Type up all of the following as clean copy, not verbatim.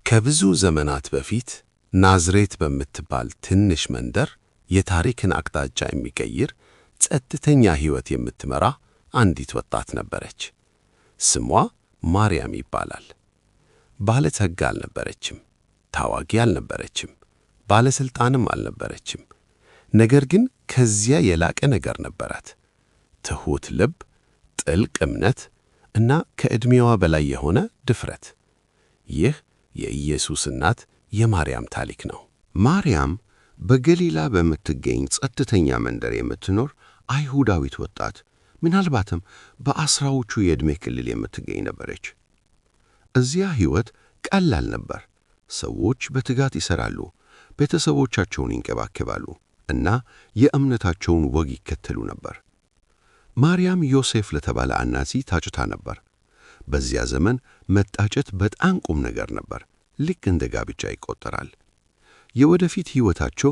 ከብዙ ዘመናት በፊት ናዝሬት በምትባል ትንሽ መንደር የታሪክን አቅጣጫ የሚቀይር ጸጥተኛ ሕይወት የምትመራ አንዲት ወጣት ነበረች። ስሟ ማርያም ይባላል። ባለጸጋ አልነበረችም፣ ታዋቂ አልነበረችም፣ ባለሥልጣንም አልነበረችም። ነገር ግን ከዚያ የላቀ ነገር ነበራት፦ ትሑት ልብ፣ ጥልቅ እምነት እና ከዕድሜዋ በላይ የሆነ ድፍረት። ይህ የኢየሱስ እናት የማርያም ታሪክ ነው። ማርያም በገሊላ በምትገኝ ጸጥተኛ መንደር የምትኖር አይሁዳዊት ወጣት፣ ምናልባትም በ10ዎቹ የዕድሜ ክልል የምትገኝ ነበረች። እዚያ ሕይወት ቀላል ነበር። ሰዎች በትጋት ይሠራሉ፣ ቤተሰቦቻቸውን ይንከባከባሉ እና የእምነታቸውን ወግ ይከተሉ ነበር። ማርያም ዮሴፍ ለተባለ አናጺ ታጭታ ነበር። በዚያ ዘመን መታጨት በጣም ቁም ነገር ነበር፣ ልክ እንደ ጋብቻ ይቆጠራል። የወደፊት ሕይወታቸው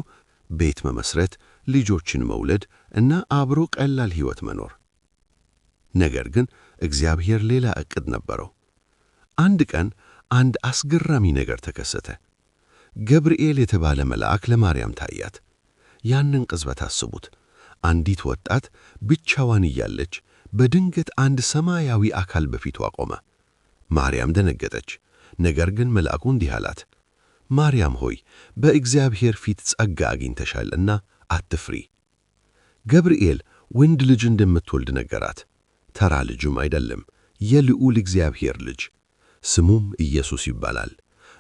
ቤት መመስረት፣ ልጆችን መውለድ እና አብሮ ቀላል ሕይወት መኖር። ነገር ግን እግዚአብሔር ሌላ ዕቅድ ነበረው። አንድ ቀን አንድ አስገራሚ ነገር ተከሰተ። ገብርኤል የተባለ መልአክ ለማርያም ታያት። ያንን ቅጽበት አስቡት። አንዲት ወጣት ብቻዋን እያለች በድንገት አንድ ሰማያዊ አካል በፊቷ ቆመ። ማርያም ደነገጠች። ነገር ግን መልአኩ እንዲህ አላት፣ "ማርያም ሆይ፣ በእግዚአብሔር ፊት ጸጋ አግኝተሻልና አትፍሪ።" ገብርኤል ወንድ ልጅ እንደምትወልድ ነገራት። ተራ ልጅም አይደለም፣ የልዑል እግዚአብሔር ልጅ። ስሙም ኢየሱስ ይባላል።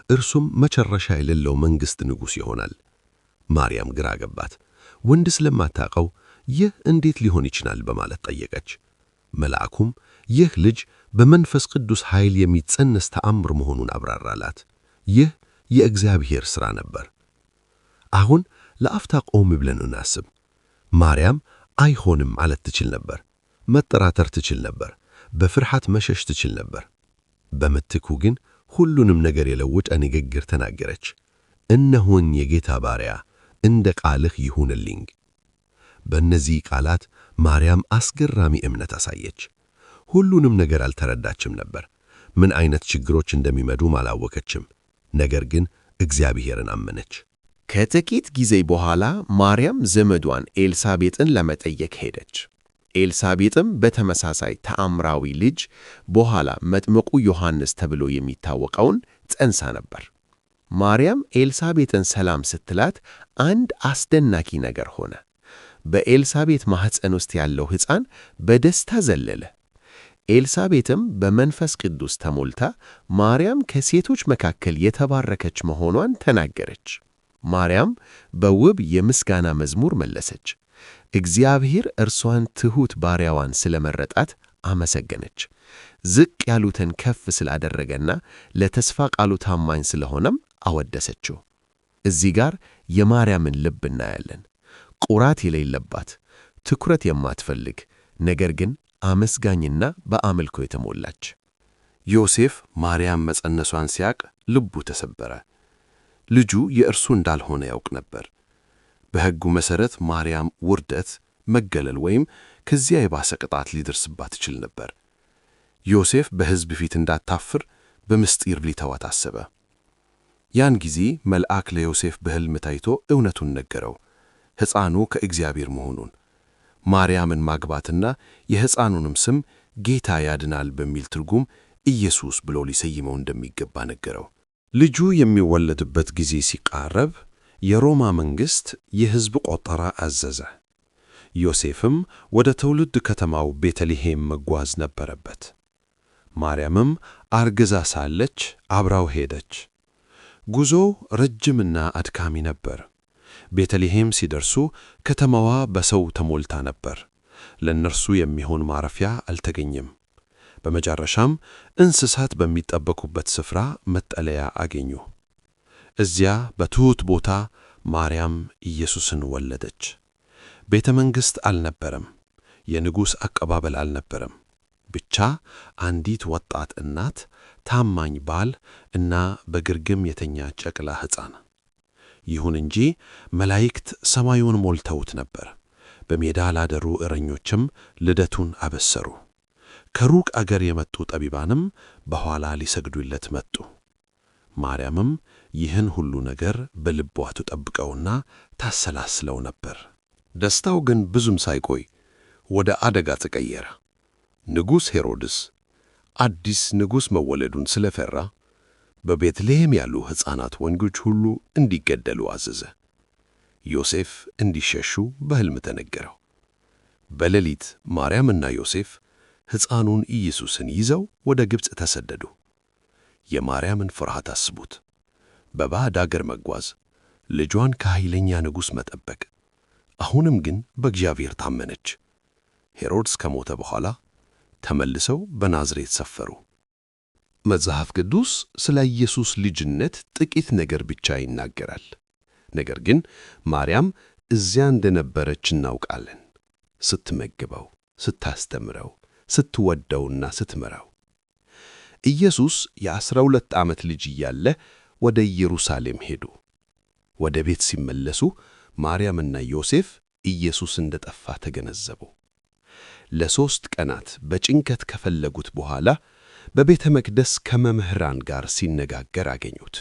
እርሱም መጨረሻ የሌለው መንግሥት ንጉሥ ይሆናል። ማርያም ግራ ገባት። ወንድ ስለማታውቀው ይህ እንዴት ሊሆን ይችላል በማለት ጠየቀች። መልአኩም ይህ ልጅ በመንፈስ ቅዱስ ኃይል የሚጸነስ ተአምር መሆኑን አብራራላት። ይህ የእግዚአብሔር ሥራ ነበር። አሁን ለአፍታ ቆም ብለን እናስብ። ማርያም አይሆንም ማለት ትችል ነበር። መጠራጠር ትችል ነበር። በፍርሃት መሸሽ ትችል ነበር። በምትኩ ግን ሁሉንም ነገር የለወጠ ንግግር ተናገረች። "እነሆኝ የጌታ ባሪያ፣ እንደ ቃልህ ይሁንልኝ።" በእነዚህ ቃላት ማርያም አስገራሚ እምነት አሳየች። ሁሉንም ነገር አልተረዳችም ነበር። ምን አይነት ችግሮች እንደሚመጡም አላወቀችም። ነገር ግን እግዚአብሔርን አመነች። ከጥቂት ጊዜ በኋላ ማርያም ዘመዷን ኤልሳቤጥን ለመጠየቅ ሄደች። ኤልሳቤጥም በተመሳሳይ ተአምራዊ ልጅ፣ በኋላ መጥምቁ ዮሐንስ ተብሎ የሚታወቀውን፣ ጸንሳ ነበር። ማርያም ኤልሳቤጥን ሰላም ስትላት አንድ አስደናቂ ነገር ሆነ። በኤልሳቤጥ ማኅፀን ውስጥ ያለው ሕፃን በደስታ ዘለለ። ኤልሳቤጥም በመንፈስ ቅዱስ ተሞልታ ማርያም ከሴቶች መካከል የተባረከች መሆኗን ተናገረች። ማርያም በውብ የምስጋና መዝሙር መለሰች። እግዚአብሔር እርሷን ትሑት ባሪያዋን ስለመረጣት አመሰገነች። ዝቅ ያሉትን ከፍ ስላደረገና ለተስፋ ቃሉ ታማኝ ስለሆነም አወደሰችው። እዚህ ጋር የማርያምን ልብ እናያለን። ኩራት የሌለባት፣ ትኩረት የማትፈልግ፣ ነገር ግን አመስጋኝና በአምልኮ የተሞላች። ዮሴፍ ማርያም መጸነሷን ሲያቅ ልቡ ተሰበረ። ልጁ የእርሱ እንዳልሆነ ያውቅ ነበር። በሕጉ መሠረት ማርያም ውርደት፣ መገለል ወይም ከዚያ የባሰ ቅጣት ሊደርስባት ይችል ነበር። ዮሴፍ በሕዝብ ፊት እንዳታፍር በምስጢር ሊተዋት አሰበ። ያን ጊዜ መልአክ ለዮሴፍ በሕልም ታይቶ እውነቱን ነገረው፣ ሕፃኑ ከእግዚአብሔር መሆኑን፣ ማርያምን ማግባትና የሕፃኑንም ስም ጌታ ያድናል በሚል ትርጉም ኢየሱስ ብሎ ሊሰይመው እንደሚገባ ነገረው። ልጁ የሚወለድበት ጊዜ ሲቃረብ የሮማ መንግሥት የሕዝብ ቆጠራ አዘዘ። ዮሴፍም ወደ ትውልድ ከተማው ቤተልሔም መጓዝ ነበረበት። ማርያምም አርግዛ ሳለች አብራው ሄደች። ጉዞው ረጅምና አድካሚ ነበር። ቤተልሔም ሲደርሱ ከተማዋ በሰው ተሞልታ ነበር። ለእነርሱ የሚሆን ማረፊያ አልተገኘም። በመጨረሻም እንስሳት በሚጠበቁበት ስፍራ መጠለያ አገኙ። እዚያ በትሑት ቦታ ማርያም ኢየሱስን ወለደች። ቤተ መንግሥት አልነበረም። የንጉሥ አቀባበል አልነበረም። ብቻ አንዲት ወጣት እናት፣ ታማኝ ባል እና በግርግም የተኛ ጨቅላ ሕፃን። ይሁን እንጂ መላእክት ሰማዩን ሞልተውት ነበር። በሜዳ ላደሩ እረኞችም ልደቱን አበሰሩ። ከሩቅ አገር የመጡ ጠቢባንም በኋላ ሊሰግዱለት መጡ። ማርያምም ይህን ሁሉ ነገር በልቧ ትጠብቀውና ታሰላስለው ነበር። ደስታው ግን ብዙም ሳይቆይ ወደ አደጋ ተቀየረ። ንጉሥ ሄሮድስ አዲስ ንጉሥ መወለዱን ስለፈራ በቤትልሔም ያሉ ሕፃናት ወንዶች ሁሉ እንዲገደሉ አዘዘ። ዮሴፍ እንዲሸሹ በሕልም ተነገረው። በሌሊት ማርያምና ዮሴፍ ሕፃኑን ኢየሱስን ይዘው ወደ ግብፅ ተሰደዱ። የማርያምን ፍርሃት አስቡት። በባዕድ አገር መጓዝ፣ ልጇን ከኃይለኛ ንጉሥ መጠበቅ። አሁንም ግን በእግዚአብሔር ታመነች። ሄሮድስ ከሞተ በኋላ ተመልሰው በናዝሬት ሰፈሩ። መጽሐፍ ቅዱስ ስለ ኢየሱስ ልጅነት ጥቂት ነገር ብቻ ይናገራል። ነገር ግን ማርያም እዚያ እንደነበረች እናውቃለን። ስትመግበው፣ ስታስተምረው፣ ስትወደውና ስትመራው። ኢየሱስ የ12 ዓመት ልጅ እያለ ወደ ኢየሩሳሌም ሄዱ። ወደ ቤት ሲመለሱ ማርያምና ዮሴፍ ኢየሱስ እንደጠፋ ተገነዘቡ። ለ3 ቀናት በጭንቀት ከፈለጉት በኋላ በቤተ መቅደስ ከመምህራን ጋር ሲነጋገር አገኙት።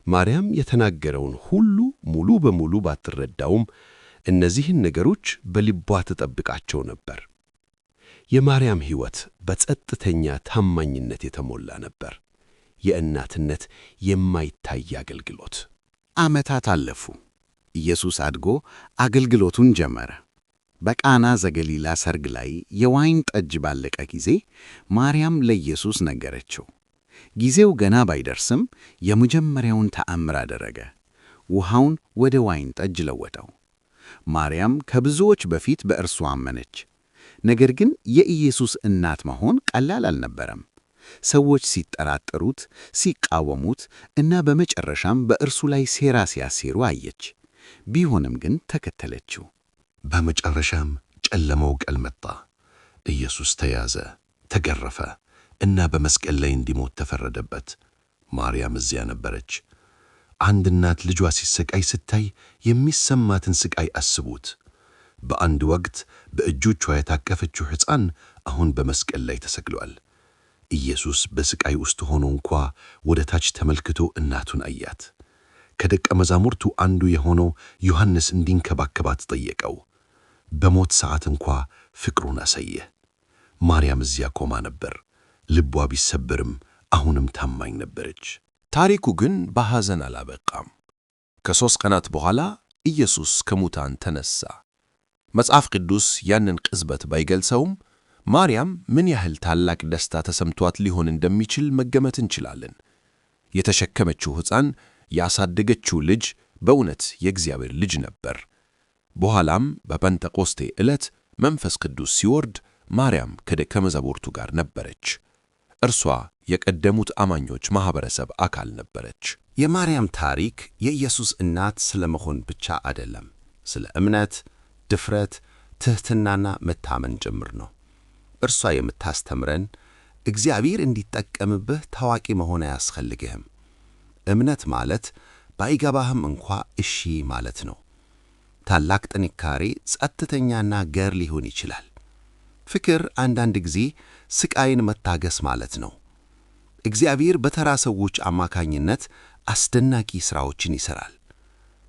ማርያም የተናገረውን ሁሉ ሙሉ በሙሉ ባትረዳውም እነዚህን ነገሮች በልቧ ትጠብቃቸው ነበር። የማርያም ሕይወት በጸጥተኛ ታማኝነት የተሞላ ነበር። የእናትነት የማይታይ አገልግሎት። ዓመታት አለፉ። ኢየሱስ አድጎ አገልግሎቱን ጀመረ። በቃና ዘገሊላ ሰርግ ላይ የዋይን ጠጅ ባለቀ ጊዜ ማርያም ለኢየሱስ ነገረችው። ጊዜው ገና ባይደርስም የመጀመሪያውን ተአምር አደረገ። ውሃውን ወደ ዋይን ጠጅ ለወጠው። ማርያም ከብዙዎች በፊት በእርሱ አመነች። ነገር ግን የኢየሱስ እናት መሆን ቀላል አልነበረም። ሰዎች ሲጠራጠሩት፣ ሲቃወሙት እና በመጨረሻም በእርሱ ላይ ሴራ ሲያሴሩ አየች። ቢሆንም ግን ተከተለችው። በመጨረሻም ጨለማው ቀን መጣ። ኢየሱስ ተያዘ፣ ተገረፈ እና በመስቀል ላይ እንዲሞት ተፈረደበት። ማርያም እዚያ ነበረች። አንድ እናት ልጇ ሲሰቃይ ስታይ የሚሰማትን ስቃይ አስቡት። በአንድ ወቅት በእጆቿ የታቀፈችው ሕፃን አሁን በመስቀል ላይ ተሰቅሏል። ኢየሱስ በስቃይ ውስጥ ሆኖ እንኳ ወደ ታች ተመልክቶ እናቱን አያት። ከደቀ መዛሙርቱ አንዱ የሆነው ዮሐንስ እንዲንከባከባት ጠየቀው። በሞት ሰዓት እንኳ ፍቅሩን አሳየ። ማርያም እዚያ ቆማ ነበር። ልቧ ቢሰበርም አሁንም ታማኝ ነበረች። ታሪኩ ግን በሐዘን አላበቃም። ከ3 ቀናት በኋላ ኢየሱስ ከሙታን ተነሳ። መጽሐፍ ቅዱስ ያንን ቅጽበት ባይገልጸውም ማርያም ምን ያህል ታላቅ ደስታ ተሰምቷት ሊሆን እንደሚችል መገመት እንችላለን። የተሸከመችው ሕፃን፣ ያሳደገችው ልጅ በእውነት የእግዚአብሔር ልጅ ነበር። በኋላም በጴንጠቆስቴ ዕለት መንፈስ ቅዱስ ሲወርድ ማርያም ከደቀ መዛሙርቱ ጋር ነበረች። እርሷ የቀደሙት አማኞች ማህበረሰብ አካል ነበረች። የማርያም ታሪክ የኢየሱስ እናት ስለመሆን ብቻ አይደለም፣ ስለ እምነት፣ ድፍረት፣ ትሕትናና መታመን ጭምር ነው። እርሷ የምታስተምረን እግዚአብሔር እንዲጠቀምብህ ታዋቂ መሆን አያስፈልግህም። እምነት ማለት ባይገባህም እንኳ እሺ ማለት ነው። ታላቅ ጥንካሬ ጸጥተኛና ገር ሊሆን ይችላል። ፍቅር አንዳንድ ጊዜ ስቃይን መታገስ ማለት ነው። እግዚአብሔር በተራ ሰዎች አማካኝነት አስደናቂ ሥራዎችን ይሠራል።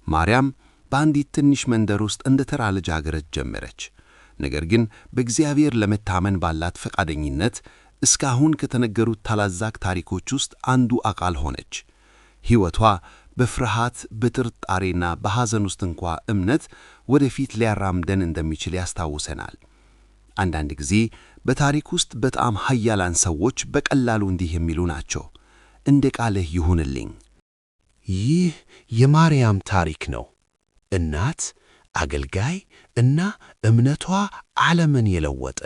ማርያም በአንዲት ትንሽ መንደር ውስጥ እንደ ተራ ልጃገረድ ጀመረች። ነገር ግን በእግዚአብሔር ለመታመን ባላት ፈቃደኝነት እስካሁን ከተነገሩት ታላላቅ ታሪኮች ውስጥ አንዱ አካል ሆነች። ሕይወቷ በፍርሃት፣ በጥርጣሬና በሐዘን ውስጥ እንኳ እምነት ወደፊት ሊያራምደን እንደሚችል ያስታውሰናል። አንዳንድ ጊዜ በታሪክ ውስጥ በጣም ኃያላን ሰዎች በቀላሉ እንዲህ የሚሉ ናቸው፣ እንደ ቃልህ ይሁንልኝ። ይህ የማርያም ታሪክ ነው። እናት፣ አገልጋይ እና እምነቷ ዓለምን የለወጠ።